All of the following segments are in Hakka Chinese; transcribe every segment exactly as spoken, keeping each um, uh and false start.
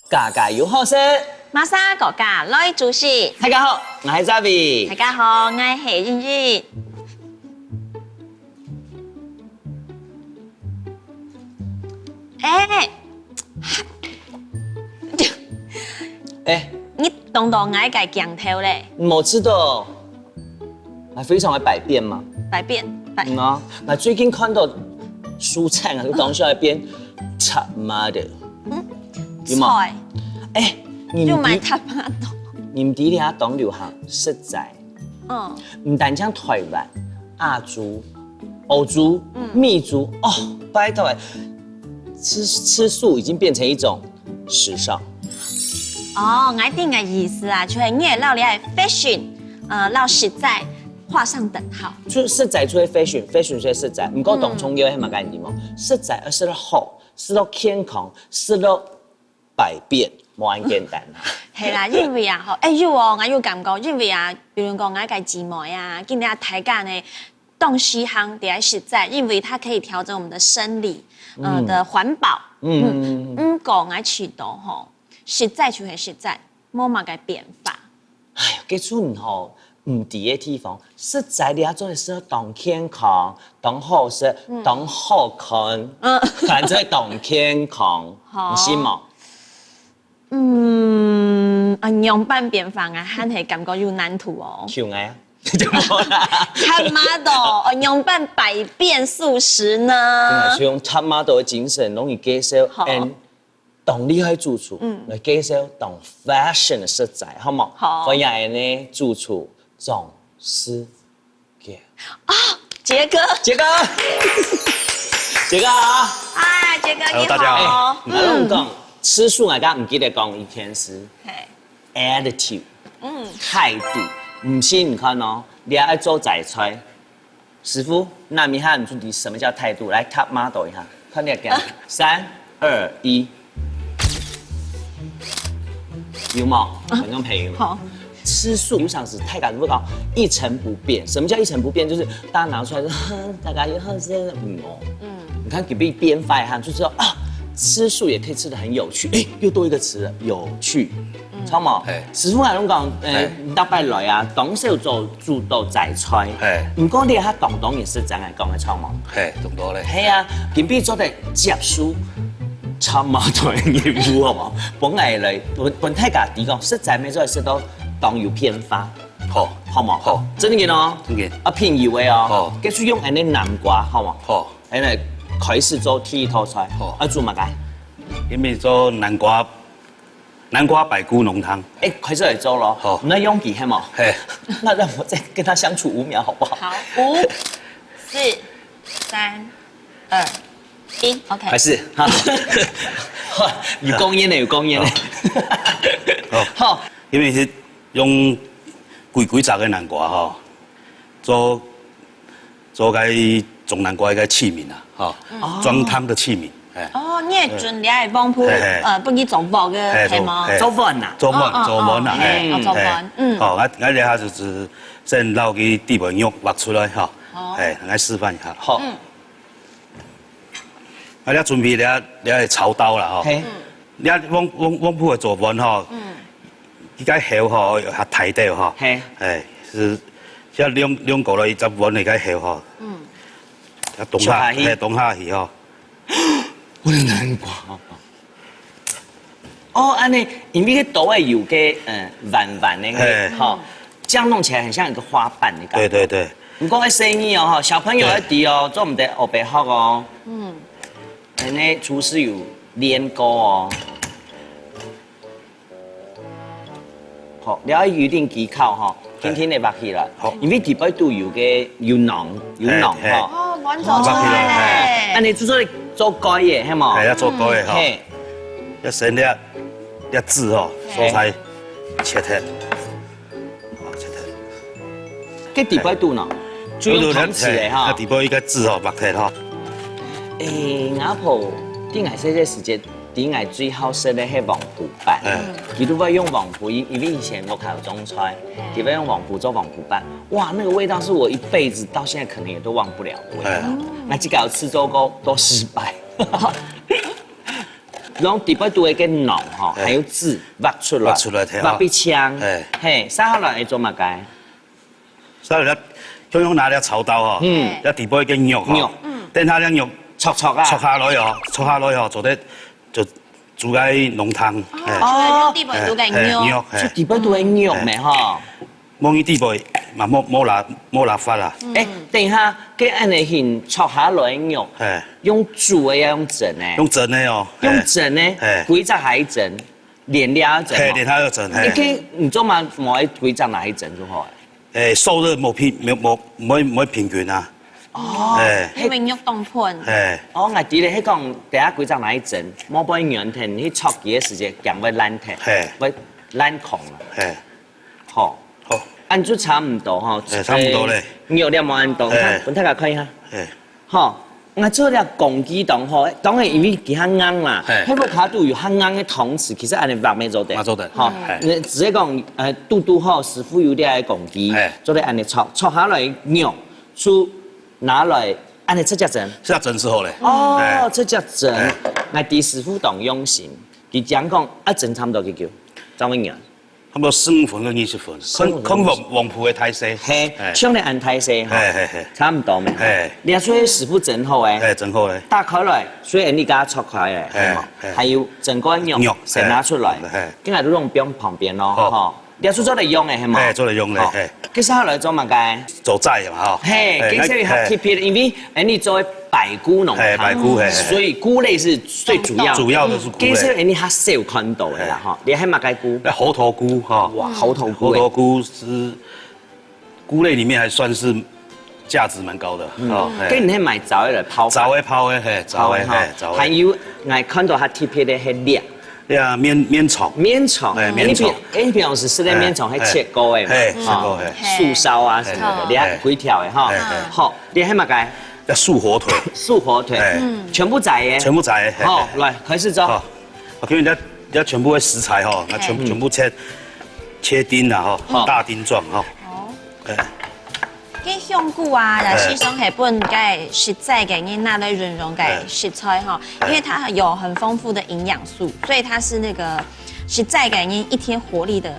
家家有好食，馬上家家來煮食。大家好，𠊎係Zavi。大家好，𠊎係Ying Ying。哎，哎，你擋到𠊎个鏡頭咧？無知道。 還非常的百變嘛。百變，百嗯啊，那最近看到蔬菜啊，就當時在變tomato，嗯，有無？菜，哎，你毋知，又買tomato。你毋知這當流行食齋，嗯，毋單淨台灣、亞洲、歐洲、嗯美洲，哦，拜託欸，吃吃素已經變成一種時尚。 哦，𠊎知你个意思啊，就係你會摎這个fashion，呃，摎實在畫上等號。就實在就係fashion，fashion就係實在，毋過當重要係麼个你知無？實在愛食到好，食到健康，食到百變，無恁簡單啊。係啦，因為啊，吼，哎，有哦，𠊎有感覺，因為啊，比如講𠊎个姊妹啊，今日大家呢， 當時行在實在，因為它可以調整我們的生理，呃，嗯。的環保。嗯。嗯，毋過𠊎試著吼，實在就係實在，無麼个變化。哎呀，該陣吼，毋知个地方，實在你愛做个事當健康、當好食、嗯。當好看，嗯。反正當健康，好。你信無？ 嗯，啊，仰般變化啊，還係感覺有難度哦。像𠊎啊，就無啦。Tomato，哦，仰般百變素食呢？對啊，就用tomato个精神，攏去介紹，好。and當厲害主廚，嗯。來介紹當fashion个食材，好無？好。歡迎𠊎个主廚張世 傑。啊，傑哥。傑哥，傑哥啊！嗨，傑哥，Hello，你好。大家好。哎，𠊎摎你講，嗯。吃素𠊎剛毋記得講一件事，嘿。attitude，嗯。態度，毋信你看哦，你愛做齋菜，師傅，拿一下你就知什麼叫態度，來，top model一下，看你敢，三、二、一。 有無？觀眾朋友，好。吃素有常時大家都會講一成不變。什麼叫一成不變？就是大家拿出來說，哼，大家又好吃，嗯哦。嗯。你看隔壁變壞哈，就知道啊，吃素也可以吃得很有趣。哎，又多一個詞了，有趣。嗯。著無？嘿。師傅還攏講，哎，嘿。你大概來啊，當少做 煮到齋菜。嘿。毋過你還當當然係真个講个著無？嘿，當多咧。係啊，今晡日做得接受tomato个任務好無？分𠊎來，分，分大家知講，實在乜做得食到當有變化。好。好無？好。真个哦。真个。啊，朋友个哦。好。繼續用恁呢南瓜，好無？好。恁呢開始做第一道菜。好。啊，煮麼个？今晡日做南瓜 南瓜排骨濃湯。哎，開始來做咯。好。我們要用筆，係無？嘿。那讓我再跟他相處五秒，好不好？好，五、四、三、二、一，OK。開始，哈。有講煙的，有講煙的。好。好。因為係用規規隻个南瓜吼，做 做該裝南瓜个器皿啊，吼，嗯。裝湯个器皿，哎。哦，你會準備个黃瓠，嘿，嘿。呃，分佢做鑊个，嘿，係無？嘿。做碗啊？做碗，哦，哦，做碗啊，哦，嘿，哦，做碗，嘿。嗯。好，𠊎，𠊎這下就係先摎佢底背肉挖出來，吼。好。哎，𠊎示範一下。好。嗯。 啊，你準備這，這个炒刀啦，吼。嘿。你黃，黃，黃瓠个做碗吼，嗯。佢个口吼，有較大兜吼。嘿。哎，係，像兩，兩個咯，一隻碗个口吼。嗯。要動下，切下去。嘿，動下去吼。我的南瓜。 哦，恁呢，因為該刀仔有个，嗯，彎彎个，嘿。吼，這樣弄起來很像一個花瓣的感覺。對，對，對。毋過愛細膩哦，吼，小朋友愛知哦，嘿。做毋得烏白學哦。嗯。恁呢廚師有練過哦。好，了解有點技巧吼，嘿。輕輕地挖起來。好。因為底背都有个，有囊，有囊，嘿，嘿。吼。哦，滿足出來咧。挖起來，嘿。恁呢就做，做蓋个，係無？嘿，要做蓋个，吼。嘿。 要先這，這籽吼，嘿。所在切忒，哦，切忒。該底背肚呢？就用湯匙个哈。嘿，啊，底背一個籽吼，擘忒吼。誒，𠊎婆，在𠊎細細時節，在𠊎最好食个係黃瓠粄。嗯。佢都會用黃瓠，因，因為以前屋下有種菜，嗯。佢會用黃瓠做黃瓠粄。哇，那個味道是我一輩子到現在可能也都忘不了的味道。嗯。那這個有試做過，都失敗。用底背肚个个囊吼，哎。還有籽挖出來，挖出來，嘿，挖畀淨，哎。嘿，續下來愛做麼个？續下來，用用拿這草刀吼，嗯。這底背个肉吼，肉。嗯。等下這肉，戳戳啊。戳下來哦，戳下來哦，做得就煮个濃湯，哦，哎。就係用底背肚个肉。哎，哎，肉，哎。就底背肚个肉咩吼？哎。 無你底背嘛，無，無罅，無罅法啦。欸，等一下，該恁樣形戳下來个肉，嘿。用煮个抑用蒸个？用蒸个哦，用蒸个，嘿。歸隻下去蒸，連這下蒸哦。嘿，連這下蒸，嘿。你可以，你做麼，無愛歸隻拿去蒸就好了。欸，受熱無平，無，無，無，無平均啊。哦，嘿。因為肉當膨。嘿。哦，𠊎知咧，係講，等下歸隻拿去蒸，無分佢軟忒，你去戳佢个時節，驚會爛忒，嘿。會爛孔了。嘿。 好。好。恁就差毋多吼。欸，差毋多咧。欸，肉了無恁多，欸。分大家看一下。欸。吼，𠊎做了公雞檔吼，當然因為佢較硬啦，欸。該avocado有較硬个湯匙，其實恁樣畫乜做得。乜做得。吼，欸。你只係講，呃，堵堵好，師傅有這个公雞，欸。做得恁樣戳，戳下來肉，就拿來恁樣直接蒸。直接蒸就好咧。哦，欸。直接蒸。欸。𠊎知師傅當用心，佢講講，啊，蒸差毋多幾久，張文元。 差不多十五分到二十分，十五分。看，看黃，黃皮个大細。嘿，欸。像你恁大細吼，嘿，嘿，嘿。差毋多咩？嘿。你看，所以師傅蒸好欸。嘿，蒸好咧。打開來，所以你給它戳開欸，嘿，嘿無？嘿。還有整個肉，肉，先拿出來，嘿。跟佢攏放旁邊咯，好。吼。你看，係做得用个，係無？嘿，做得用个，好。嘿。接下來做麼个？做粿嘛，吼。嘿，嘿，這個較特別，因為 欸，你做个排骨濃湯，欸，排骨，嘿，嘿。所以菇類是最主要的。主要的是菇類。其實欸，你較少看到个啦，嘿。吼，你還有麼个菇？該猴頭菇，吼。哇，猴頭菇欸。猴頭菇是菇類裡面還算是價值蠻高的，嗯。哦，嘿。該你還買燥个來泡飯？燥个泡个，嘿，燥个，泡个，嘿，燥个。還有，𠊎看到較特別个係料。 對啊，綿，綿腸。綿腸，欸，欸，綿腸。你平，欸，你平常時食个綿腸，欸，係切過个嘛，欸，切過，吼，欸。素燒啊什麼的，欸，你還，欸。歸條个哈。欸，欸。好，你還麼个？要素火腿。素火腿，欸。嗯。全部宰个。全部宰个，欸，好，欸。來，開始做。好，OK，你要，你要全部个食材哈，那全，欸。全部切，切丁啊哈，好。大丁狀哈。好。欸。 該香菇啊，哎。也係算係分該食齋个人拿來運用个食材吼，哎。因為它有很豐富的營養素，所以它是那個食齋个人一天活力的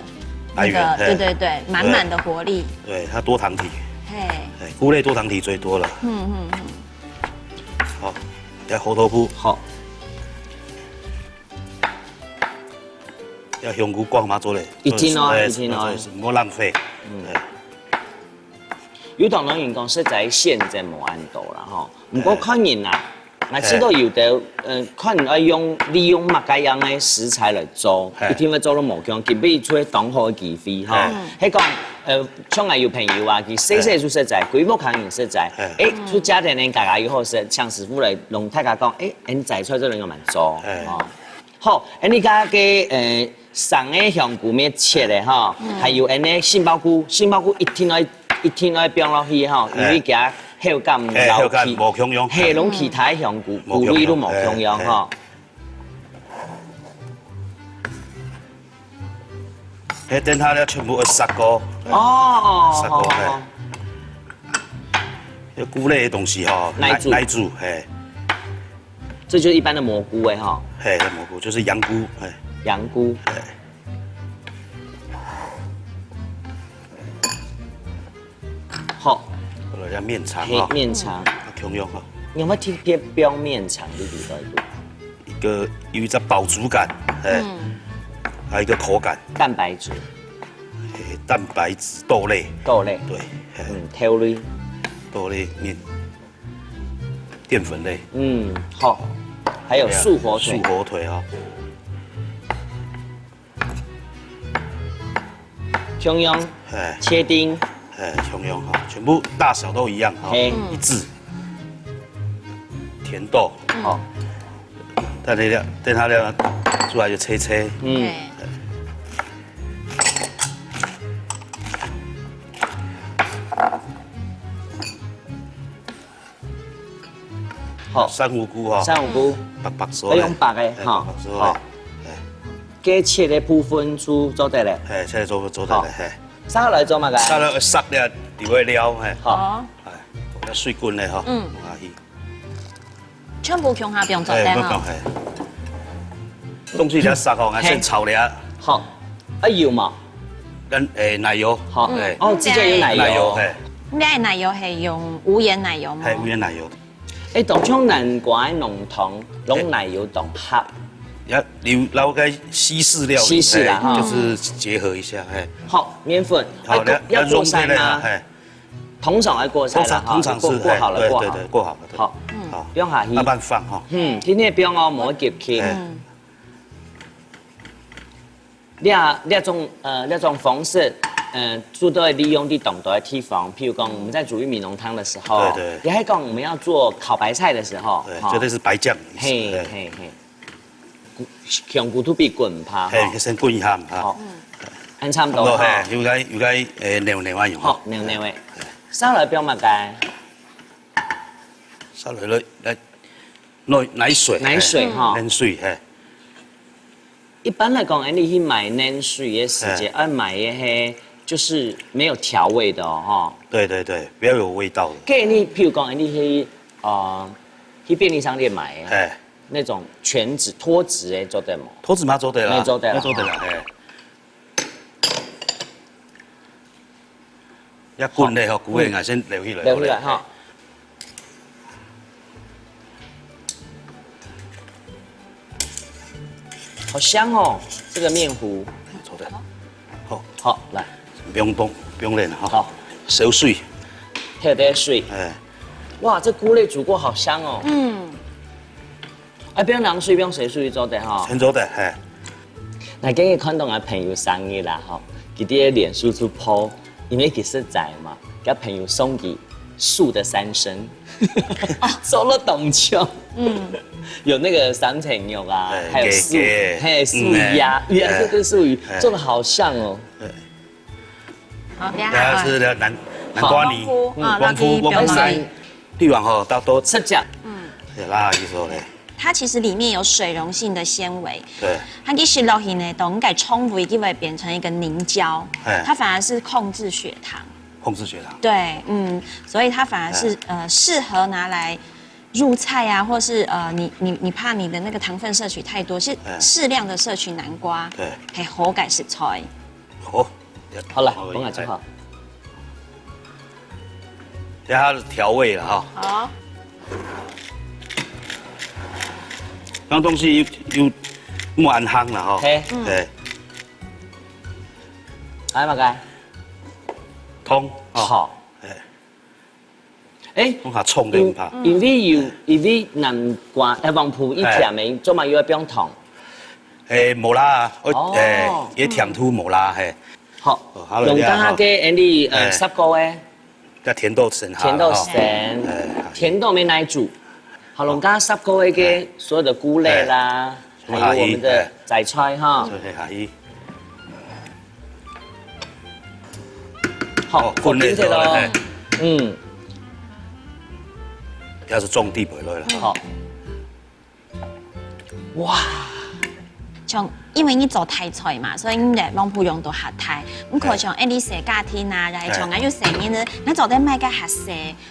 那個，來源，哎。對對對，滿滿的活力。對，它多醣體。嘿。哎，菇類多醣體最多了。嗯，嗯，嗯。好，來猴頭菇。好。 愛香菇掛嘛做咧，一定哦，做得，一定哦。做得，毋好浪費。嗯。哎。有當多人講食齋選擇無恁多啦吼，毋過看人啦，哎。𠊎知道有个，哎。呃，看愛用，利用麼个樣个食材來做，哎。一定會做到無共，特別出當好个機會吼。哎。係講，呃，像𠊎有朋友啊，佢細細就食齋，哎。歸屋下人食齋，哎。欸，出家庭人家家又好食，請師傅來同大家講，欸，恁齋菜做得用來做，哎。哦。 好，恁呢个个，呃，生个香菇乜切个吼，嗯。還有恁呢杏鮑菇，杏鮑菇一定愛，一定愛放落去吼，哎。因為佢口感摎其，哎，口感無共樣。嘿，摎其他香菇，嗯。菇類都無共樣吼。無共樣，哎，哎。嘿，等下咧全部愛煠過。哦，哦，煠過，哦，嘿。哦。有菇類个東西吼，耐，耐煮。耐煮，嘿。 這就是一般的蘑菇欸，哈。嘿，蘑菇就是洋菇，嘿。洋菇。嘿。好。好了，要麵腸嘿，哦。麵腸。啊，共樣哈。你有沒有特別放麵腸的地方？一個，有一隻飽足感，嘿。嗯。還有一個口感。蛋白質。嘿，蛋白質，豆類。豆類。對，嘿。嗯，豆類。豆類麵。 澱粉類。嗯，好。還有素火腿。對啊，素火腿哦。共樣，哎。切丁。哎，共樣哈，全部大小都一樣哈，嘿。一致。甜豆。嗯。好。等下咧，等下咧，出來就切切。嗯。對。 好。珊瑚菇哈。珊瑚菇。白白熟的。要用白的，哎，哈。白白熟的。好。哎。該切个部分就做得了。哎，切个部分做得了，好。哎。接下來做麼个？接下來煠了，底下料，哎。好。哦。哎，要水滾了哈。嗯。放下去。全部共下放做得哈。哎，放，放，哎。東西你愛殺吼，愛先炒了。好，啊，油嘛。跟，誒，奶油。好，誒，哦，直接有奶油。奶油，嘿。你个奶油係用無鹽奶油嗎？嘿，無鹽奶油。誒，當像南瓜个濃湯，用奶油當合。要留，留个西式料理，西式啦，嘿，哈。就是結合一下，嘿。好，麵粉，好，哎，要，要要做菜嗎？弄这个，嘿。通常要过菜了哈，通常，通常是，过，过好了，嘿，对，过好。对，对，过好了，对。好，嗯。好，不用下去。慢慢放哈。嗯，今天不用哦，莫急去。哎。嗯。 這，這種，呃，這種方式，呃，就都會利用在當多个地方。譬如講，我們在煮玉米濃湯的時候，對，對。也還講我們要做烤白菜的時候，對，哈。絕對是白醬。嘿，對。嘿，嘿。香菇都比滾怕，哈。嘿，先滾一下，哈。好。嗯。恁差不多，差不多，哈。嘿，有該，有該，誒，黏黏啊，有。好，黏黏个。燒來不用麼个。燒來，來，來，奶水，奶水，嘿，哈。奶水，嘿。 一般來講，恁樣去買奶水个時節，哎。愛買个係就是沒有調味的哦，吼。對，對，對，不要有味道的。該你譬如講，恁樣去，呃，去便利商店買个，哎。那種全脂、脫脂个做得無？脫脂嘛做得啦，嘛做得啦，嘛做得啦，吼。哎。 要滾咧吼，好。菇个，嗯。先撈起來，撈起來哈。好香哦，這個麵糊。好的。好。好，來。不用動，不用練了哈。好。燒水。摻點水。哎。哇，這菇類煮過好香哦。嗯。 啊，不用冷水，不用水，水做得吼。全做得，嘿。𠊎今日看到𠊎朋友生日啦，吼，佢在臉書就po，因為佢食齋嘛，佢朋友送佢素的三牲，做了當香。嗯。有那個三層肉啊，哎，還有素，雞，雞。嘿，素鴨，嗯，哎，魚啊，哎，這個素魚，哎。做得好香哦。哎。 好，等下。等下是南，南瓜泥，好。嗯，啊，光復，光復，光復。帝王吼，到，到，直接。嗯。對啦，意思咧。它其實裡面有水溶性的纖維，對。它一吸落去呢，當該腸胃就會變成一個凝膠，哎。它反而是控制血糖。控制血糖。對，嗯，所以它反而是，哎。呃，適合拿來入菜啊，或是，呃，你，你，你怕你的那個糖分攝取太多，是哎。適量的攝取南瓜，對。係好个食材。 好。好了，好，放下就好。哎。等下調味了哈。好。剛東西又，又沒恁香了哈。嘿。嗯。對。還有麼个？糖，哦。好。哎。 誒，講下重个毋怕。因，因為有，因為南瓜，誒，黃瓠一甜个，哎。做麼个又愛放糖？誒，無啦，哦。誒，也甜度無啦，嘿。好，哦，好了，用剛剛个，了，哈。恁樣，呃，哎。煠過个。這甜豆豉哈，甜豆豉，哈。哎，好。甜豆沒拿煮，好，用剛剛煠過个，哎。所有的菇類啦，哎。還有我們的，哎。紫菜哈。對，下去。 好，哦，分裂咗了，好，分解了。嘿。嗯。這係重地皮落啦。好。哇。像，因為你做大菜嘛，所以你个黃瓠用到較大。毋過像，哎。恁樣細家庭啊，也係像，哎。𠊎有細人仔，𠊎做得買个較細，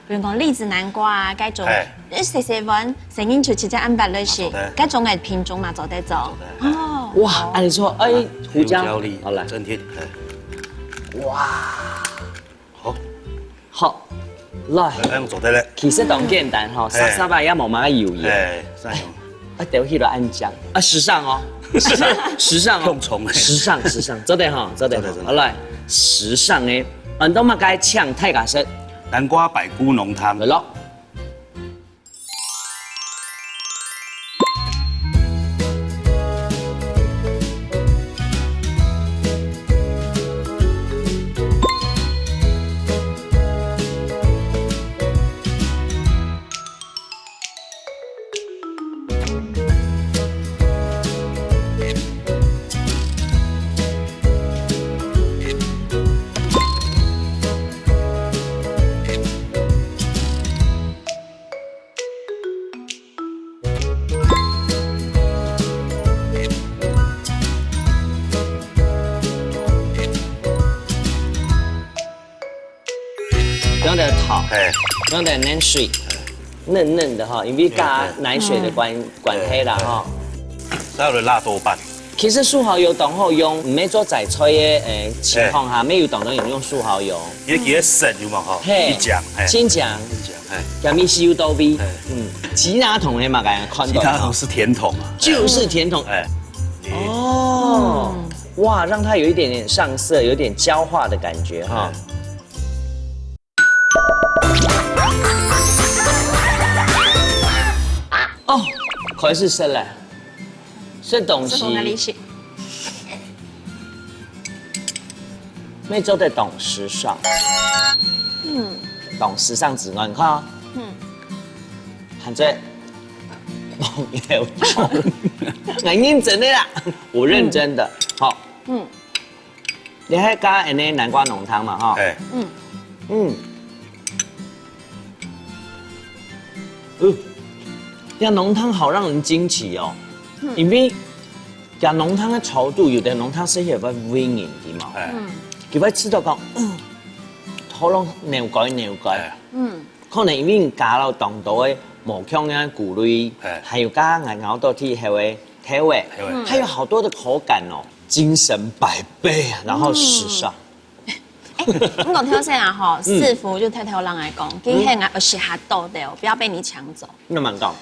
比如講栗子、南瓜啊，該種，哎。一細細碗，細人就直接恁樣落去，啊，做得。該種个品種嘛做得做。做得，哎。哦。哇，恁樣做，哎，胡椒，胡椒粒，好，來。整體，哎。哇。好。好，來。哎，恁樣做得咧。其實當簡單吼，哎。煠煠啊，也無麼个油鹽。哎，這樣。啊，丟去了恁樣，啊，時尚哦，時尚，時尚哦，重重的。時尚，時尚，做得吼，做得吼，做得，做得。好，來，時尚个，恁多麼个請大家食。南瓜排菇濃湯。來咯。 用點糖，嘿。用點奶水，嘿。嫩嫩的哈，因為加，對，對。奶水的關，嗯。關係啦哈。對，對。到了辣豆瓣，其實素蠔油當好用，毋係做齋菜个，誒，情況下，沒有當多人用素蠔油。因為佢个色有嘛吼，嘿，一講，嘿，先講，一講，嘿，下面豉油到位嘿，嗯，吉拿桶个嘛，剛才看到，其他都是甜筒啊，就是甜筒。哎，哦，哇，讓它有一點點上色，有點焦化的感覺哈。哦，開始食了，食東西。是講个利息。沒做得當時尚。嗯，當時尚之外，你看啊，嗯，還在網友中，很認真的啦，我認真的。好，嗯，你還加點那南瓜濃湯嘛哈？哎，嗯，呃，這濃湯好讓人驚奇哦，因為這濃湯个稠度，有的濃湯係會會煨人的嘛，哎，佢會試到講，嗯，喉嚨扭改扭改，哎，嗯，可能因為你加了當多个無共樣个菇類，哎還有加咬咬到最後个調味，調味還有好多的口感哦，精神百倍啊，然後時尚。哎，毋過頭先啊吼，師傅就偷偷人來講，今天啊，我是下豆的哦，不要被你搶走。那蠻高。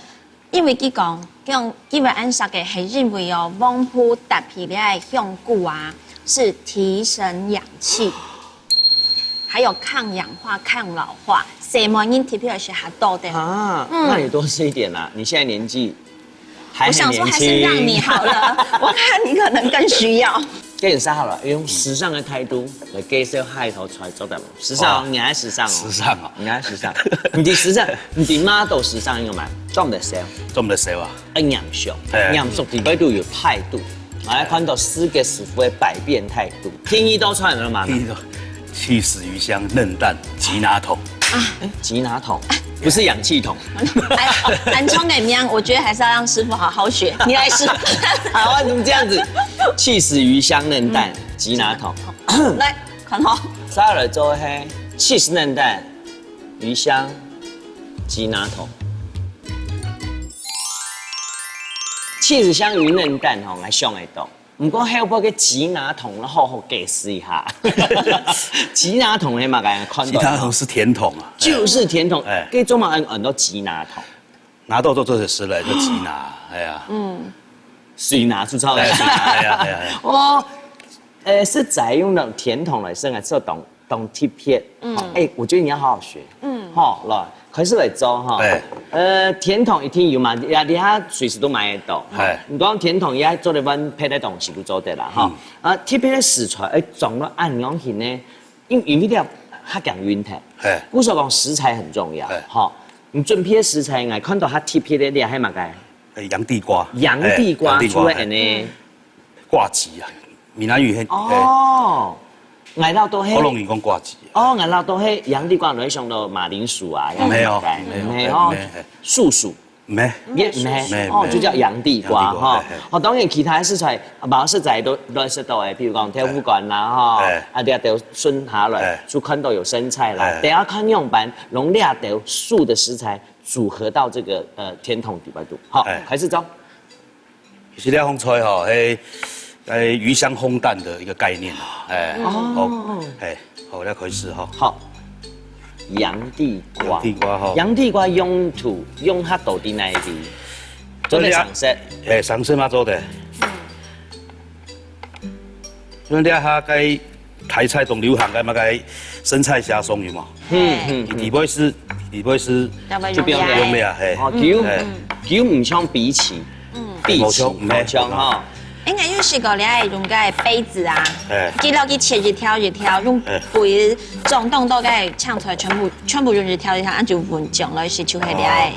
因為佢講，用佢會恁色个，係因為哦，黃瓠搭配了个香菇啊，是提升氧氣，還有抗氧化、抗老化，所以每人特別是下豆的。啊，那你多吃一點啦，你現在年紀還我想說還是很年輕。讓你好了，我看你可能更需要。跟你說好了，用時尚的態度來介紹下一道菜做得無？時尚哦，哇你還時尚哦，時尚哦你還時尚，你的時尚，你的model時尚應該嘛，做毋得少，做毋得少啊，愛嚴肅，哎嚴肅底背都有態度，來看到四個師傅的百變態度。第一道菜了嘛，第一个起司魚香嫩蛋吉拿桶，哎，吉拿桶，不是氧氣筒。哎，很衝的名，我覺得還是要讓師傅好好學。你來試。台灣怎麼這樣子？起司魚香嫩蛋，吉拿桶。來，看吼。再來做黑起司嫩蛋、魚香、吉拿桶。起司香魚嫩蛋吼，𠊎想會到。毋過後背个吉拿桶，好好解釋一下。吉拿桶係麼个？看到其他都是甜筒啊，就是甜筒，哎可以做嘛？很很多吉拿桶，拿豆做做食材个吉拿，哎呀，水拿出超哎呀，哎呀，哎呀，哎呀，哦，呃，係採用那種甜筒來生，還係當當特別？嗯，哎，我覺得你要好好學，嗯，好，來開始來做哈，哎呃，甜筒一定有嘛，你你下隨時都買得到，哎你講甜筒也做得分配个東西都做得啦哈，啊，特別个食材，哎，種了恁樣形呢，因因為這較講運頭，哎故所講食材很重要哎，哈，你準備个食材，𠊎看到較特別个，你還麼个？哎，洋地瓜，洋地瓜，哎洋地瓜，除了恁呢。瓜吉啊，閩南語很，哎，哦，𠊎老豆係，可能人講瓜吉，哦，𠊎老豆係洋地瓜，你會想到馬鈴薯啊，沒有洋地瓜沒有沒有沒有，樹薯，沒，也沒，沒哦，沒就叫洋地瓜哈洋地瓜嘿嘿。哦，當然其他个食材，無食材都都食到个，比如講豆腐乾啦哈哎，啊，這兜筍下來哎，就看到有生菜啦，哎等下看樣板，用這兜素的食材組合到這個呃甜筒底背肚，好哎，開始做。其實這項菜吼，係，哎，魚香烘蛋的一個概念啊，哎，好，哎，好，來開始哈，好，洋地瓜，洋地瓜哈洋地瓜用途用較多在哪位？做得常食，哎，常食嘛做得，因為這下該台菜當流行个麼个生菜蝦鬆有無？嗯嗯佢底背係，底背係要不要就不用用這樣用了用了，嘿，哦，佢哎佢毋像荸蠆，荸蠆無像無像哈，應該有試過你愛用个杯子啊，哎佢落去切一條一條，用杯裝當多个青菜全部全部用一條一條，恁就混種落去就係了。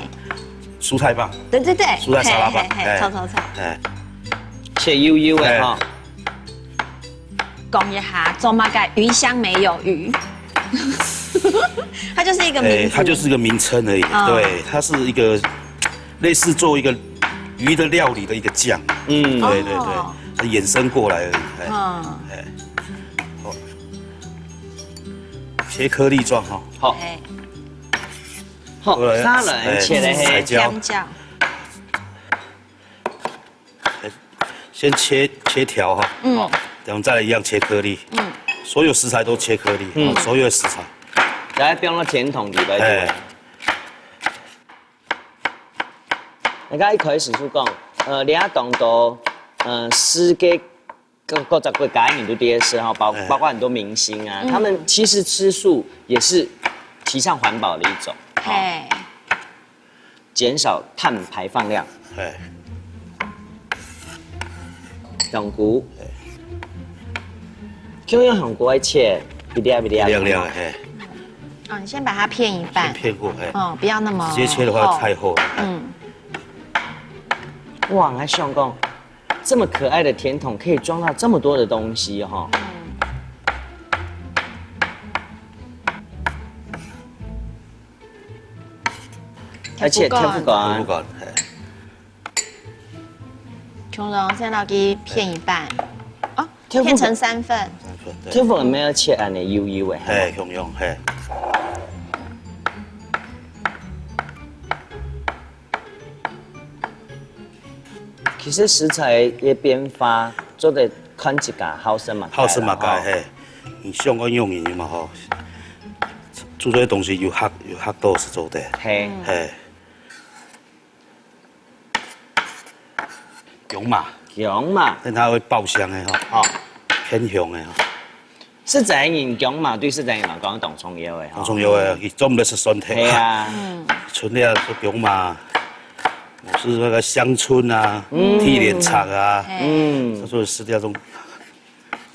蔬菜棒，對對對，蔬菜沙拉棒嘿嘿嘿，哎臭臭臭。哎，切幼幼个哈，講一下，做麼个魚香沒有魚？它就是一個名哎，字。它就是個名稱而已，啊對，它是一個類似做一個魚的料理的一個醬，嗯，對對哦對，它衍生過來而已，哎嗯，哎，好，切顆粒狀哈，好，哎，好，過來沙拉切个係哎彩椒香蕉。哎，先切切条哈，嗯，然后再来一样切颗粒，嗯，所有食材都切颗粒，嗯，所有的食材，然后放到甜筒里边去。哎，你刚一开始就讲，呃，你要懂得，呃，世界各各个国家的人都这些事哈，包哎包括很多明星啊，他们其实吃素也是提倡环保的一种，嘿，减少碳排放量。哎，香菇，香菇香菇爱切一粒一粒，亮亮的，嘿，哦，你先把它片一半，片过，嘿，哦，不要那么直接切的话厚太厚了，嗯，哇，还想讲，这么可爱的甜筒可以装到这么多的东西哈。而且豆腐干不，管，哎，琼蓉先拿去片一半，哦，豆腐片成三份，三份，对豆腐干没有切安尼幼幼的，哎，共样，哎，其实食材的变化，做得看自家好食嘛，好食嘛该，哈。嘿，你想个用意嘛吼，煮这些东西有学有学到是做得，嘿，嘿，芎麻，芎麻，但它会爆香的哈，哦，偏香的哈，食齋人芎麻对食齋人来讲当重要的哈。当重要的，佢做毋得食酸甜，系啊，春天做芎麻，我是那个香椿啊，地莲草啊，嘿嗯他，说是那种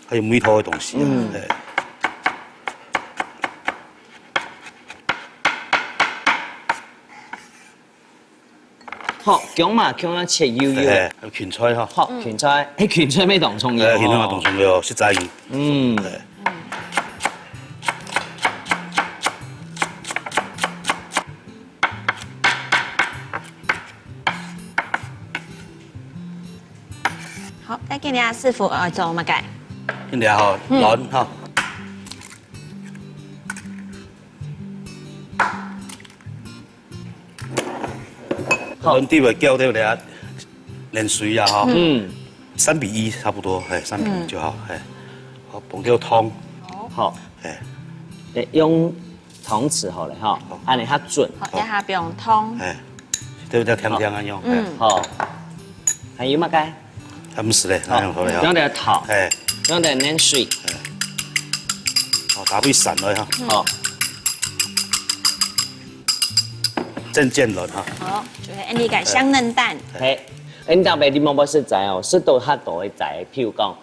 很有味道的东西啊，哎。好，芎麻芎麻切幼幼的，哎，芹菜哈，好，芹菜，哎，芹菜乜当重要哎，哦，芹菜嘛当重要，食齋人。嗯，哎，好，再给你啊，师傅，呃，做么个？你看哈，卵哈，卵底位攪掉了，冷水啊哈，嗯，三比一差不多，哎，三比一就好，哎，好，捧掉汤，好，哎，哎，用汤匙好了哈，安尼较准，好，让它不用通。哎，对不对？甜甜啊用，哎，嗯，好，还有么个？他们死嘞，那样好了哈，用点汤，哎，用点冷水，好，打不散了哈，好，正见卵哈，好，就是你个香嫩蛋，嘿，你特别你莫莫食齋哦，食到较多的齋，譬如讲，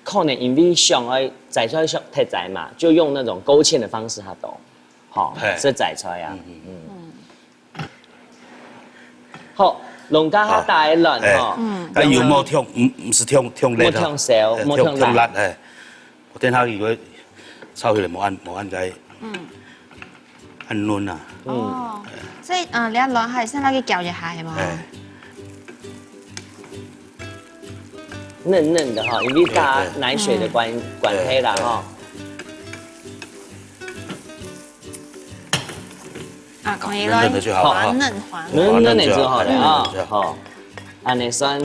可能因为想要摘出来想忒齋嘛，就用那种勾芡的方式较多，好，嘿食齋菜啊，嗯。好，弄到較大个卵哎吼，嗯但油莫烫，嗯，不是烫烫热哈，莫烫烧哎莫烫辣烫辣，哎，我等下如果炒起来莫按莫按该，嗯，按嫩啊，哦，所以嗯，你要卵还是那个搅一下，系吗？哎，嫩嫩的哈，因为加对对奶水的关关系啦哈。啊，可以嫩嫩的了，就好了哈，滑嫩滑嫩。嫩嫩的就好了啊嗯，好，安尼算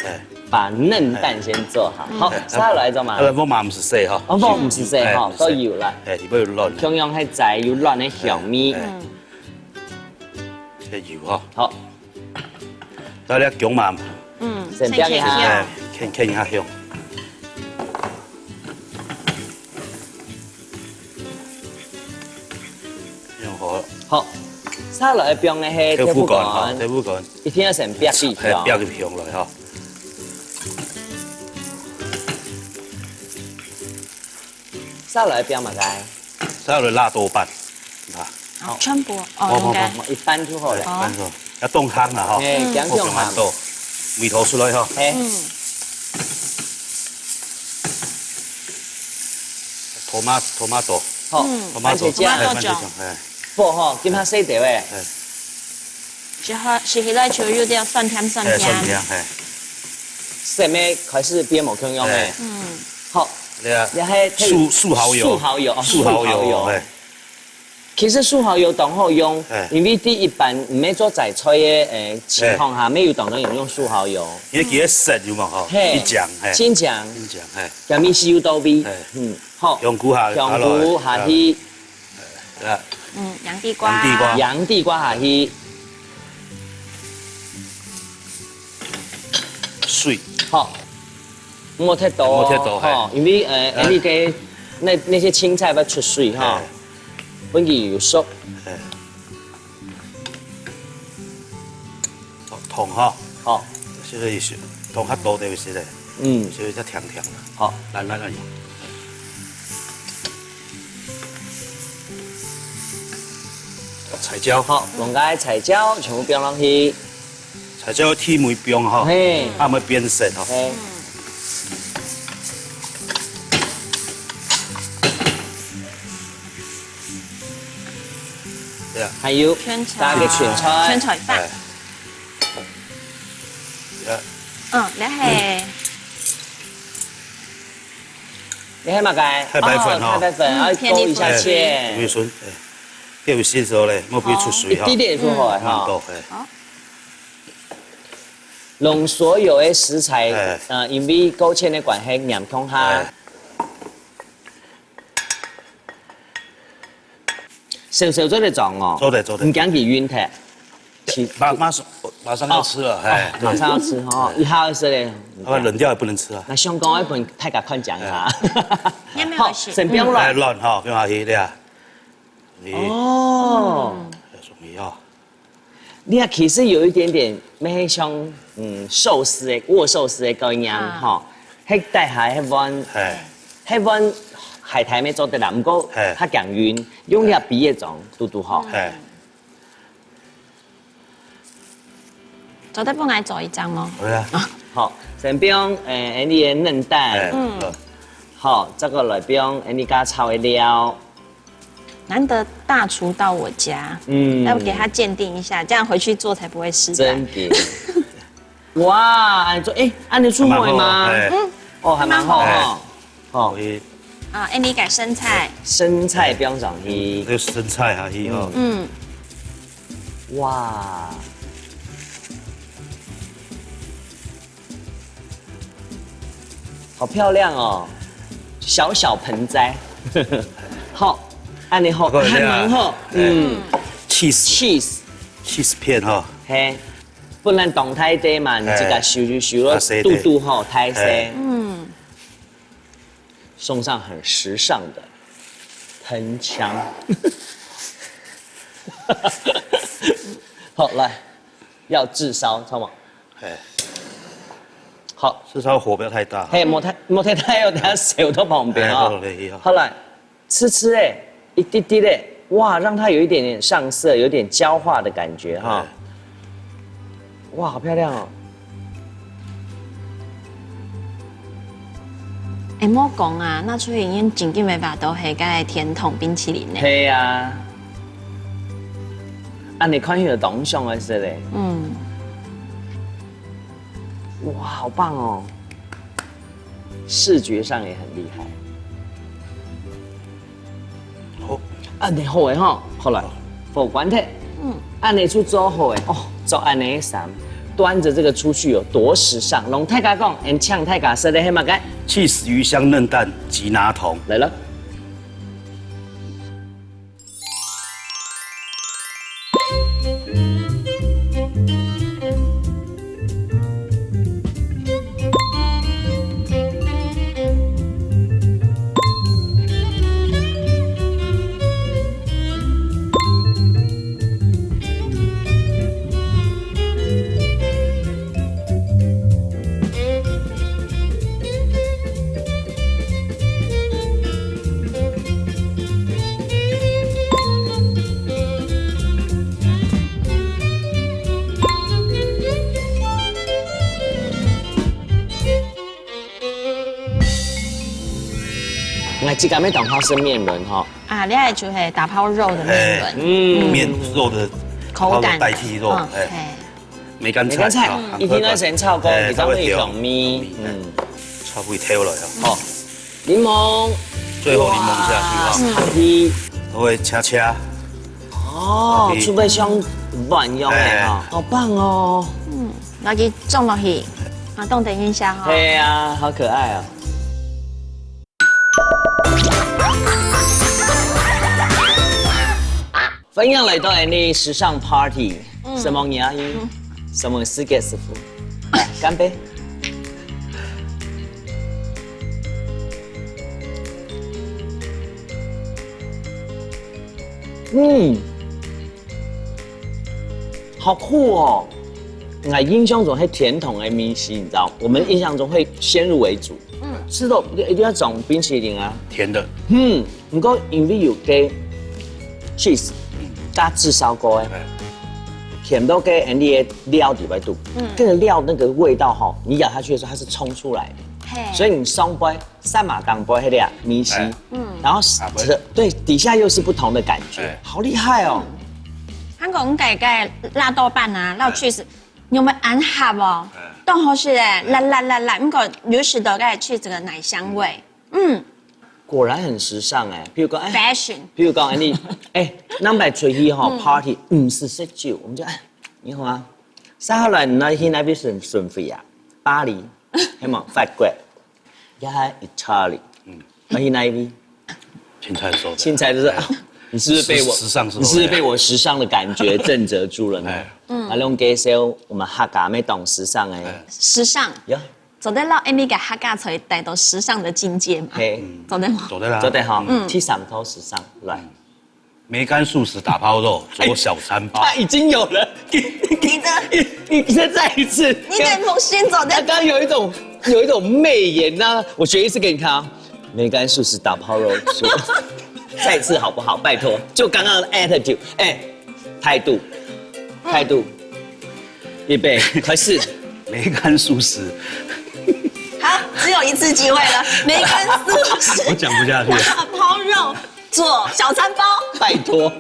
哎，把嫩蛋先做好，好，下来做嘛那，个我嘛不是谁哈，哦，我毋是谁哈哎，不是谁都有了，哎，里边有卵，同样还在有卵的香味，哎这油哈，好，然后呢，芎麻，嗯，先煸一下哎，看看一下香，用好了，好，下来放的黑豆腐豆腐干哈，干，豆腐干，一定要先煸一哎，下，煸一香落去哈，下来放么个？再来辣豆瓣，啊，好，全部哦，好应该好。一半就好了。好看着，要冻汤了哈，哎，不芎芎放蛮多，味道出来哈，哎，嗯，tomato tomato，好，嗯番茄酱，tomato，哎，番茄酱，哎，不吼，今下洗掉哎，之后洗起来就有点酸甜酸哎，酸甜。甜，哎，什么开始变无共样哎哎。嗯，好，对啊，你还素素蚝油，素蚝油哦，素蚝油，素蚝油哎，其實素蠔油當好用，哎。因為第一般毋係做齋菜个，誒，情況下，哎。沒有當多人用素蠔油。因為佢个色有嘛吼，嘿，一講，嘿，真講，真講，嘿。薑絲油到位，哎。嗯，好，香菇下，香菇下去，啊，嗯，洋地瓜。洋地瓜。洋地瓜下去，水。好，莫忒多哦，莫忒多，嘿。吼，因為，呃，哎。你个那，那些青菜要出水哈。哎。 分佢有熟。哎。哦，糖哈。好。所以是糖較多點一些嘞。嗯。所以較甜甜的。好。來，來，來。彩椒。好，弄个彩椒全部放落去。 彩椒提味放吼，嘿。啊，會變色吼。嘿。對啊。還有，全炒。加个全炒。全炒一半。哎。對啊。嗯，然後，你還嘛該？太白粉吼。哦，太白粉，嗯，然後勾一下芡。芡。哎，有味素，哎，要有吸收嘞，莫不會出水哈。哦。一滴點就好了哈。嗯，多，哎。好。 用所有个食材，哎。呃，因為勾芡个關係，黏共下。哎。燒燒做得裝哦。做得，做得。毋驚佢暈忒。馬，馬上，馬上要吃了，哦，哎，哦，馬上要吃哦，對。一下就食咧。要不然冷掉也不能吃啊。該香港愛分大家看講一下。哎。好，先放落。哎，卵哈，放下去，對啊。你，哦。要什麼要？ 你看，其實有一點點，乜係像，嗯，壽司个，握壽司个概念，啊。吼。該底下該碗，嘿。該碗海苔乜做得啦，毋過嘿。較驚暈，用這比个裝，嘟嘟好。嘿。做得分𠊎做一張無？好啊。好，先放，誒，你个嫩蛋。嘿，嗯。好。好，再過來放，誒，你家炒个料。 難得大廚到我家，嗯。要給他鑑定一下，這樣回去做才不會失敗。真的。哇，恁樣做，誒，恁樣出味嗎？還蠻好，哎。嗯。哦，還蠻好哦。哎。哦。可以。啊，哎，你改生菜。生菜放上去。這個生菜下去哦。嗯。哇。 好漂亮哦，小小盆栽。好，恁樣好，這個還蠻好。哎。嗯。Cheese。Cheese。Cheese片哈。嘿，本來當大塊嘛，你自家收收收，哎。啊，細塊。嘟嘟好，大細。哎。嗯。送上很時尚的藤槍。好，來，要炙燒，知道嗎？ 哎。好。炙燒火不要太大哈。嘿，莫忒，莫忒大哦，等下燒到旁邊啊。哎，好了，好了。好了，吃吃哎，一滴滴哎，哇，讓它有一點點上色，有點焦化的感覺哈。哎。哇，好漂亮哦。哎，莫講啊，那出去影院正經會挖到係該甜筒冰淇淋呢。係啊。恁樣看起來當香个色咧。嗯。 哇，好棒哦！視覺上也很厲害。好。恁樣好个吼，好來，火關忒。嗯。恁樣就做好个哦，著恁樣个衫，端著這個出去有多時尚。摎大家講，𠊎請大家食个係麼个？Cheese魚香嫩蛋吉拿桶。來了。 𠊎自家乜當好食麵輪吼。啊，你愛就係打拋肉个麵輪。哎，嗯。麵，肉的口感。拋肉代替肉，嗯，哎。嘿。梅干菜，梅干菜，啊，嗯，一定要先炒過，哎，比較會有香味。它會有香味，嗯。哎，炒過以後了呀。好，檸檬。最後檸檬下去啊。哇，下去。稍微恰恰。哦，OK。出个像碗一樣个哈，哎。好棒哦。嗯，拿去种落去，啊，冻等一下哈。对啊，好可爱啊。欢迎来到 Annie 时尚 Party，嗯。什么你啊？嗯。什么世界师傅？来，干杯。嗯，好酷哦！我印象中是甜筒的米西，你知道，我们印象中会先入为主，嗯。吃到一定要讲冰淇淋啊，甜的。嗯，不过因为有个 cheese，嗯。加炙烧锅哎，哎。甜到个 Annie 的料里面肚，嗯。这个料那个味道哈，你咬下去的时候它是冲出来的，嘿。所以你上杯 三马当杯那个米西，哎。嗯。然后是，啊，不是。对，底下又是不同的感觉，哎。好厉害哦！韩国人个个辣豆瓣啊，辣 cheese，有没有安好哦？哎。都好吃哎，辣辣辣辣，不过有时候个 cheese 个奶香味，嗯。果然很时尚哎，比如讲，哎，fashion。比如讲，哎，你，哎，number 出去哈，嗯。party，嗯，是十九，我们就，哎，你好啊，接下来呢，去那边省省会啊，巴黎，那么法国， 也还 Italy，嗯。而且那一位，青菜收的。青菜就是，哎。啊，你是不是被我，时，时尚是你是不是被我时尚的感觉震慑住了呢？哎。嗯。啊，用介绍我们客家妹懂时尚哎。哎。时尚。呀。做得让 Annie 个客家菜带到时尚的境界嘛？嘿。嗯。做得吗？做得啦。做得哈，嗯。第三套时尚，来。嗯。 梅干素食打抛肉，佐小餐包。它已经有了，你，你，你的，你，你再一次，你的母亲走的。他刚刚有一种，有一种媚眼呐，我学一次给你看啊。梅干素食打抛肉，佐，再次好不好？拜托，就刚刚的 attitude，哎，态度，嗯。态度，预备，开始。梅干素食。好，只有一次机会了，梅干素食，我讲不下去了。打抛肉， 佐小餐包。拜托。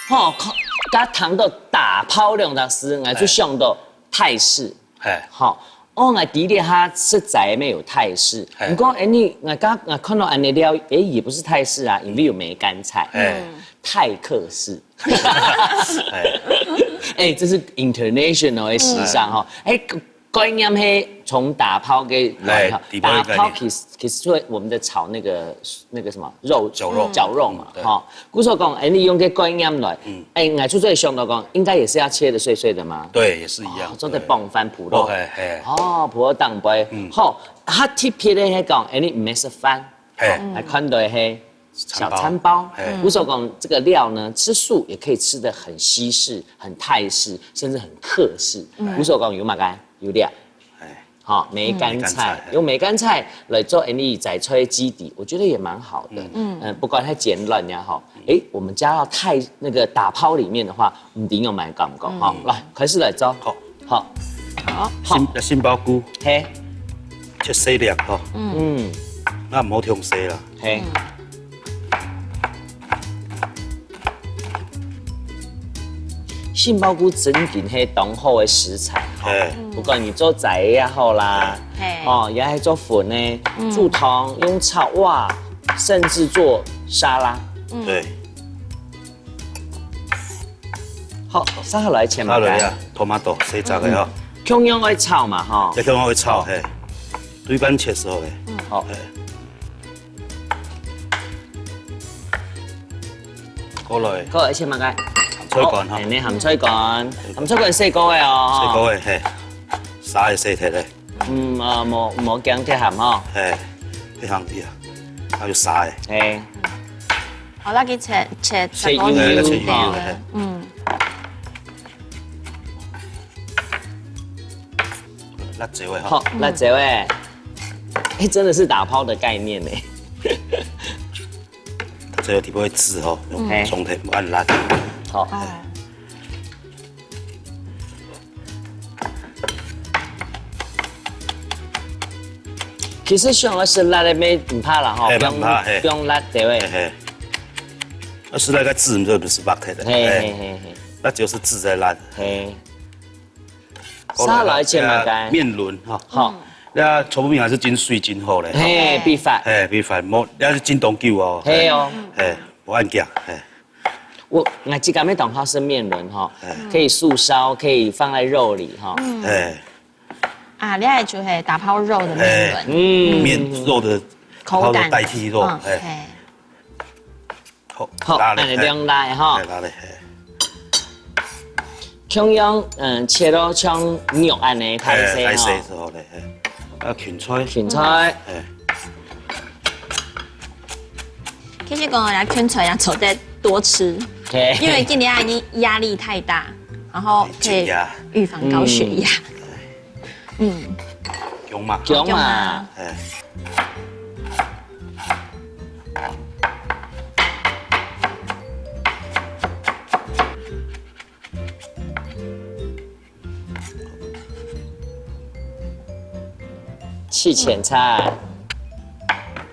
吼，看，刚听到打抛两个字，我就想到泰式。哎。吼，哦，我第一下实在没有泰式。哎。不过，哎，你，我刚，我看到恁呢料，哎，也不是泰式啊，因为有梅干菜。哎。嗯。泰克式。哎。哎，这是 international 的时尚哈。嗯。哎， 概念是从打抛个来哈，哎，底包的概念。打抛其实，其实就是我们的炒那个，那个什么肉，绞肉。绞肉嘛，嗯，对。哈。故所讲，哎，你用这概念来，嗯。哎，我就在想到讲，应该也是要切得碎碎的嘛。对，也是一样，哦，做得对。傍饭普通。哦，嘿，嘿。哦，普通当杯。嗯。好，它特别的是讲，哎，你毋係食饭，嘿。哦，来看到嘿， 小餐包。嘿。故所讲这个料呢，吃素也可以吃得很西式、很泰式，甚至很客式。嗯。故所讲有嘛个？有料。哎。好，梅干菜，梅干菜，嘿。用梅干菜来做 Annie 仔菜基底，我觉得也蛮好的。嗯。嗯，不管它简单也好，嗯。哎，我们加到泰，那个打抛里面的话，毋知有蛮感觉哈。嗯。来，开始来做。好。好。好。杏，杏鲍菇。嘿。切細粒吼。嗯。嗯。啊毋好忒細啦。嘿。嗯。 杏鲍菇真正係當好个食材吼，嘿。不管你做齋个也好啦，嘿。哦，也係做粉个，嗯。煮湯、用炒，哇，甚至做沙拉。嗯。對。好，接下來切麼个？接下來啊，tomato，細隻个哦。嗯。共樣愛炒嘛，吼。這共樣愛炒，嘿。對半切熟个。嗯。好。嘿。 過來。過來切麼个？鹹菜乾吼。哦，哎，你鹹菜乾，鹹菜乾洗過个哦。洗過个，嘿。沙个洗忒个。嗯，啊，無，無驚忒鹹吼。嘿，忒鹹去啊，還有沙个。嘿。好，來去切，切切幼幼。哎，切幼幼，嘿。嗯。 辣椒个吼。好，辣椒个。哎，真的是打拋的概念呢。辣椒个底部會滋吼，用，嗯。重點，毋按辣。好。哎。其實想要食辣个，毋怕啦吼，嘿，毋怕，毋用，嘿。毋用辣椒个。嘿，嘿。啊，食辣个滋，毋就毋係白忒个。嘿，嘿，嘿，嘿。辣椒係滋个辣。嘿。 沙拉切麼个？麵輪吼。好。這炒麵還係浸水浸好咧。嘿，秘法。嘿，秘法，莫，這係浸當久哦。嘿哦。嘿，無恁遽，嘿，我，我自家也當好食麵輪吼，哎。可以素燒，可以放在肉裡吼。嗯。哎，啊，這个就係打拋肉的麵輪。哎，嗯。麵肉的口感。拋肉代替肉，嗯，哎。嘿。好，好，拉咧，恁樣兩屜吼。哎，拉咧，哎。共樣，嗯，切到像肉恁樣，大細吼。哎，大細就好咧，哎。啊，芹菜。芹菜。哎。 其實講啊，芹菜啊，做得多吃，嘿。因為今年啊，你壓力太大，然後可以減壓。預防高血壓。嗯。薑嫲。薑嫲。薑嫲。哎。 七千菜，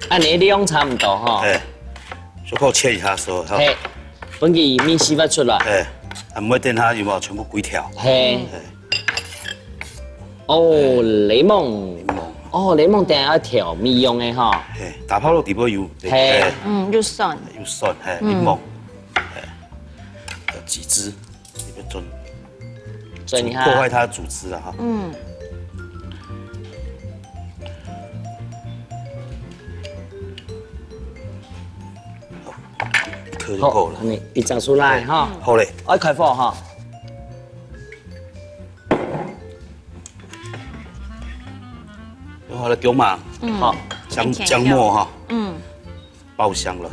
恁樣量差毋多吼。哎，小可切一下，所以吼。嘿，分佢味緒發出來。哎，啊，毋會等下有無全部歸條。嘿。哎。哦，檸檬。檸檬。哦，檸檬等下愛調味用个吼。嘿，打拋肉底部有，嘿。哎，嗯，又酸。又酸，嘿，嗯。檸檬，哎，有幾支。 你要轉，轉一下。破壞它的組織了哈。嗯。好，一顆就夠了。好，恁樣一隻出來哈。好嘞。愛開火哈。用好了，薑嫲，嗯。好。薑，薑末哈，嗯。爆香了。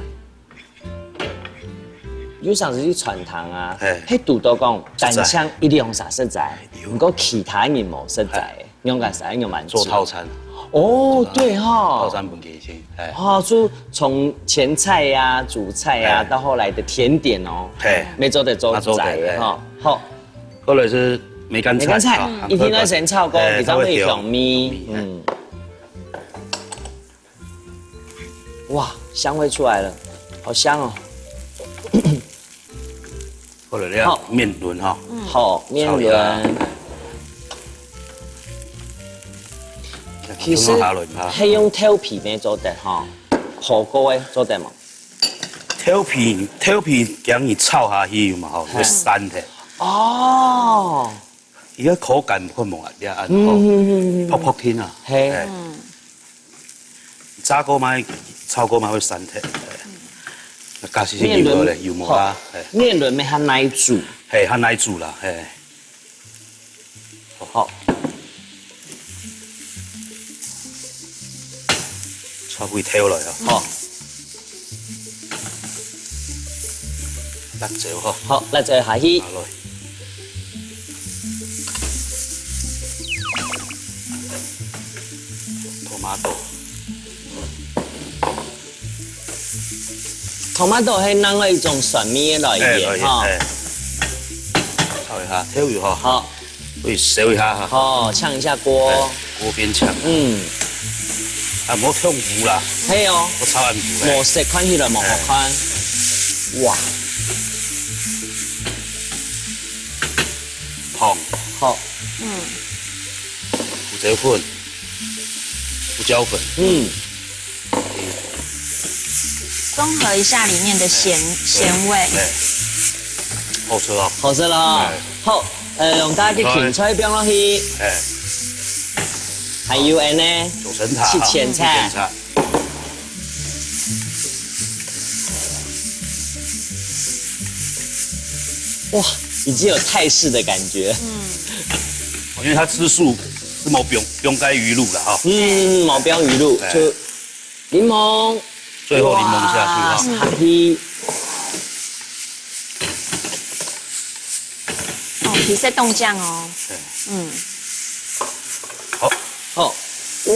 有常時去餐廳啊，嘿。係堵到講，單淨一兩儕食齋，有。毋過其他人無食齋，嘿。仰般食，仰般煮。做套餐。哦，對吼。套餐分佢先，哎。哦，就從前菜呀、主菜呀，哎。到後來的甜點哦，嘿。乜做得做齋个吼。做得，哎。好。或者是梅乾菜，梅乾菜，啊，一定愛先炒過，哎，比較會香味。香味，哎。嗯。 哇，香味出來了，好香哦。好了，好。麵輪哈。好，麵輪。炒一下。其實，用下輪哈。係用豆皮乜做得哈，火鍋个做得無？豆皮，豆皮驚你炒下去有無吼，嘿。會散忒。哦。 佢个口感看無啊，你看恁好，嗯，嗯，嗯，嗯。薄薄聽啊，嘿。哎。嗯。炸過嘛，炒過嘛會散忒，哎。該加些油咧，麵輪，油無啦，好，哎。麵輪乜較耐煮。嘿，較耐煮啦，嘿。好。 炒幾條來啊。好。辣椒吼。好，辣椒下去。下來。Tomato。Tomato係另外一種酸味个來源，哎，來源，哈。哎。炒一下，豆油哈。好。 會燒一下哈。哦，嗆一下鍋。哎，鍋邊嗆。嗯。啊，莫忒烏啦。係哦。莫炒恁烏咧。無色看起來無好看。哎。哇。糖。好。嗯。胡椒粉。胡椒粉。嗯。 中和一下裡面的鹹，哎，鹹味。哎，好食哦。好食了哦。哎。好，呃，用大家去芹菜放落去。哎。還有恁呢，九層塔，七千菜。七千菜。哇，已經有泰式的感覺。嗯。因為它吃素，是無放，放該魚露了哈。嗯，無放魚露，哎。就 檸檬。最後檸檬下去哈。哇，下去。哦，皮色凍醬哦。對。嗯。好。好。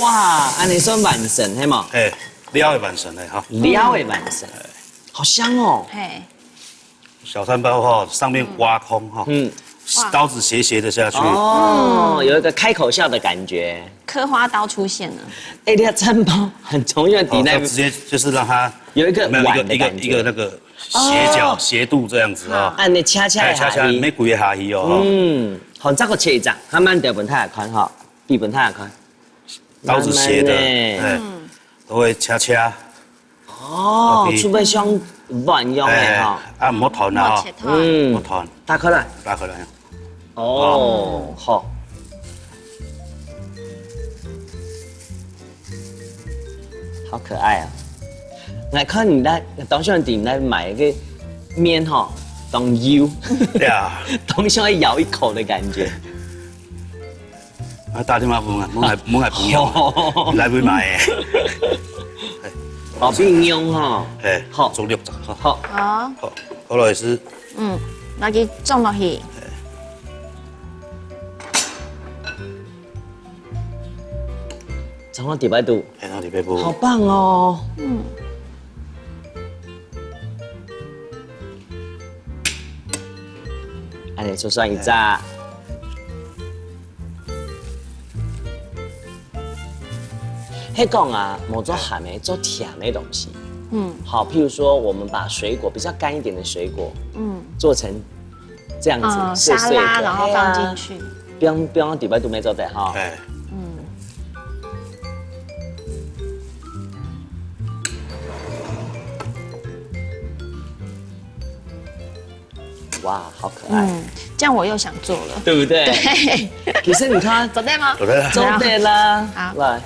哇，恁呢算完成，係無？哎，料个完成了哈。料个完成。哎。好香哦。嘿。 小餐包哈，上面挖空哈，嗯。刀子斜斜的下去。哦，有一個開口笑的感覺。刻花刀出現了。哎，這餐包很重要，哦，底那它直接就是讓它有一個碗的感覺。沒有，一個，一個，一個那個斜角，哦。斜度這樣子啊。恁呢恰恰下去。哎，恰恰，無規个下去哦。嗯，好，再過切一張，慢慢地分大家看哈，比分大家看。刀子斜的，慢慢地。哎，都會恰恰。 哦，OK。就會像碗用个哈。哎，啊，毋好斷啊，莫切斷。嗯，毋好斷，打開來。打開來。哦，好。好可愛啊！𠊎看你在，當像你在買一個麵吼，當油，對啊，當像要咬一口的感覺。 啊，打電話問啊，問來問來朋友，來買買誒。好，變樣吼。哎，好，做六張哈。好，好，好，好了也是。嗯，拿去裝落去。裝到底背肚。哎，然後底背部。好棒哦。嗯。 恁樣就算一隻。係講啊，無做鹹个，做甜个東西。嗯。好，譬如說，我們把水果比較乾一點的水果，嗯，做成這樣子，嗯，碎碎的，沙拉，然後放進去。哎呀，不用不用，底背肚乜做得哈。哎，嗯。 哇，好可愛。嗯，這樣我又想做了。對不對？對。其實你看，做得嗎？做得。做得啦。好。來。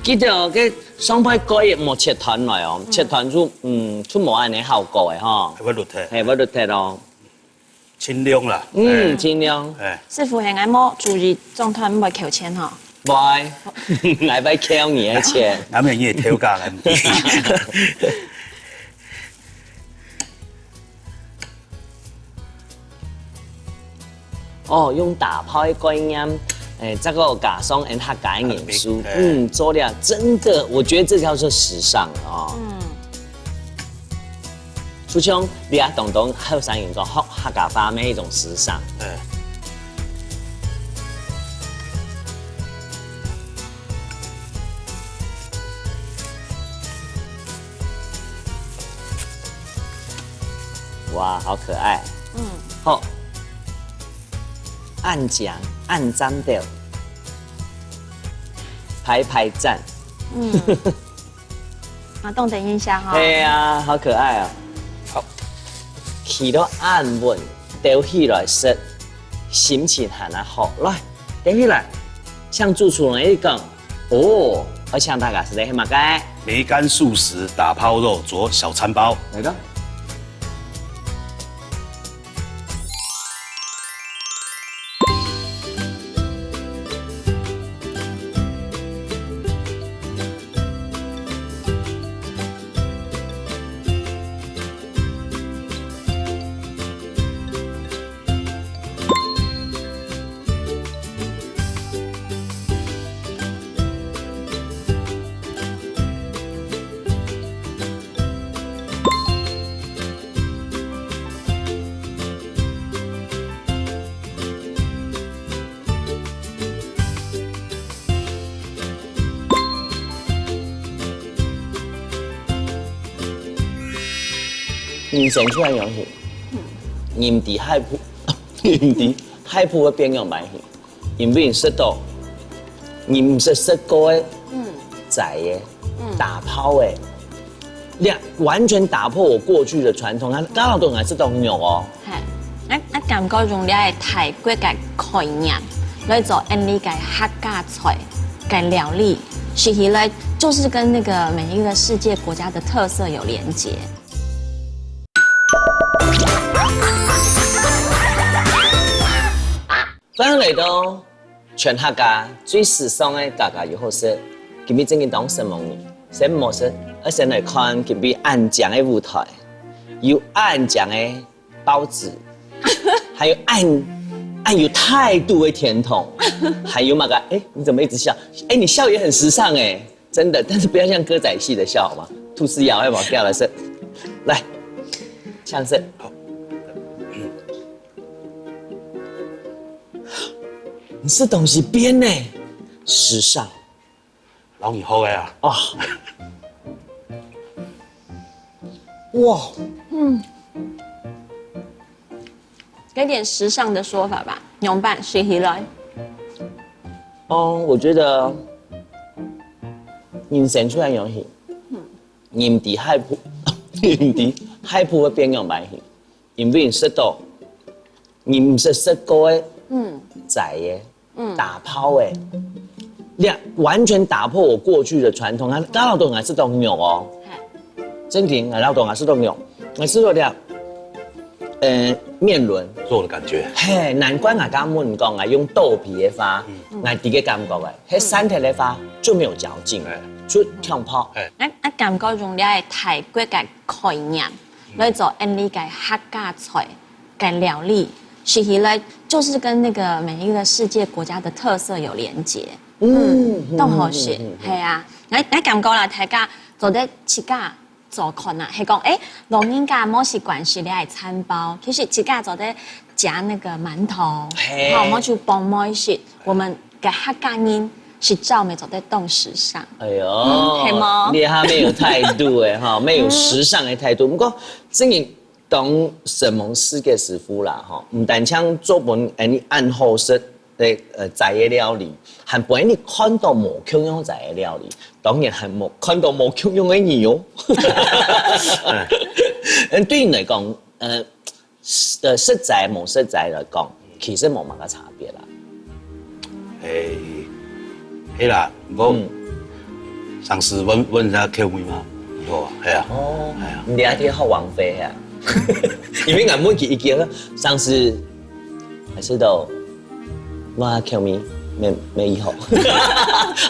記得哦，該上擺蓋也莫切斷來哦，切斷就，嗯，就無恁樣效果个吼。會落忒。係，會落忒哦。 盡量啦。嗯，哎，盡量。哎，師傅，係𠊎無注意，裝斷毋會扣錢吼？會，𠊎會扣你个錢。𠊎乜你个頭家來。哦，用打拋个概念，哎，這個加上𠊎客家个元素，哎，嗯，做了真的，我覺得這叫做時尚了哦。嗯。 就像你啊，當多後生人講學客家話乜一種時尚。哎。哇，好可愛。嗯。好。恁靚，恁讚兜，排排站。嗯。 啊，等一下哈。對啊，好可愛哦。好。企到恁穩，兜起來食，心情還較好。來，兜起來，像主廚人一樣。哦，我請大家食个係麼个？梅乾素食打拋肉佐小餐包。來个。 人生出來樣形，人在海埔，人在海埔个邊緣擺形，因為你食到，你毋識食過个，嗯，齋个，嗯，打拋个，你完全打破我過去的傳統。佢剛好都還食到肉哦。係，𠊎𠊎感覺用這个泰國个概念來做𠊎俚个客家菜个料理，食起來就是跟那個每一個世界國家的特色有連結。 歡迎來到全客家最時尚个家家有好食。今日正經當承蒙你，先莫食，愛先來看今日恁靚个舞台，有恁靚个包子，還有恁恁有態度个甜筒，還有麼个？哎，你怎麼一直笑？哎，你笑也很時尚哎。 真的，但是不要像歌仔戲的笑好嗎？吐司咬要往掉了是，來，像是，好，你是東西變呢，時尚，老你好个啊，啊，哇，嗯，有點時尚的說法吧。仰般食起來？哦，我覺得人生出來樣形，人在海埔，人在海埔个變樣般形，因為人食到，人毋識食過个，嗯，齋个，嗯，打拋个，這完全打破我過去的傳統。啊，剛好都還食到肉哦，正經，然後都還食到肉，還食到這，呃，麵輪。肉的感覺。嘿，難怪𠊎剛問講啊，用豆皮个話，嗯，𠊎第一个感覺个，係散忒个話就沒有嚼勁，哎，就忒泡。哎，𠊎，𠊎感覺用這个泰國个概念來做恁呢个客家菜个料理，食起來就是跟那個每一個世界國家的特色有連結。嗯，當好食，係啊，𠊎，𠊎感覺啦，大家做得自家 做看啊，係講，誒，老人家無習慣食這个餐包，其實自家做得夾那個饅頭，嘿，好，無就傍糜食。我們个客家人食朝沒做得當時尚。哎喲，嗯，係無？你還蠻有態度誒，哈，蠻有時尚的態度。不過，正經當承蒙四个師傅啦，哈，毋單淨做分恁呢恁好食， 个，呃，齋个料理，還分你看到無共樣齋个料理，當然還無看到無共樣个你哦。嗯，對你來講，呃，食，呃，食齋無食齋來講，其實無麼个差別啦。誒，係啦，毋過，嗯，上次問，問一下口味嘛，以後啊，係啊，哦，係啊。你還可以學王菲啊，因為𠊎問佢一件，上次 還係都，哇，口味，沒，沒以後。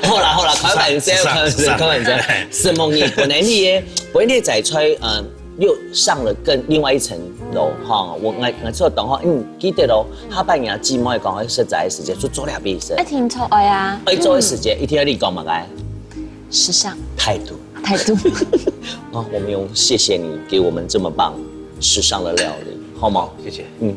好啦，好啦，開玩笑，開玩笑，開玩笑。承蒙你，本來你也，本來你在菜，嗯，又上了更另外一層樓，哈。我，我，我做同學，嗯，記得哦，下半年姊妹講，實在的時間，就做了比賽。愛聽出愛啊。愛做的時間，一定要你講嘛，該時尚。態度。態度。啊，我們用謝謝你給我們這麼棒時尚的料理，好嗎？謝謝。嗯。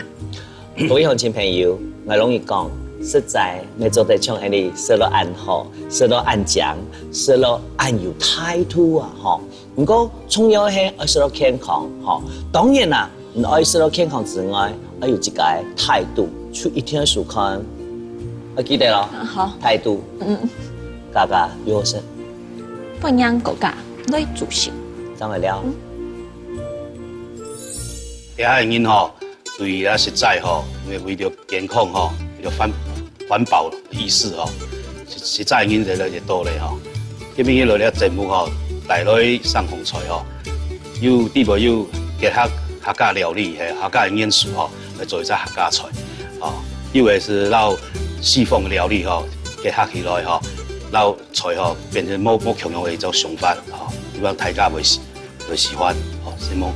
各位鄉親朋友，𠊎摎你講，實在，你做得像恁呢，食到恁好，食到恁靚，食到恁有態度啊，吼。毋過，重要係愛食到健康，吼。當然啦，你愛食到健康之外，愛有自家个態度，就一定愛收看。愛記得哦，好。態度，嗯，家家有好食，分享國家來煮食。正來尞。這下个人吼， 對啊，食齋吼，因為為著健康吼，為著環，環保意識吼，食，食齋人越來越多咧吼。今日來這節目吼，帶來三項菜吼，又裡背又結合客家料理，係客家个元素吼，來做一隻客家菜，吼，又係摎西方个料理吼，結合起來吼，摎菜吼，變成無，無共樣个一種想法吼，希望大家會喜，會喜歡吼，承蒙。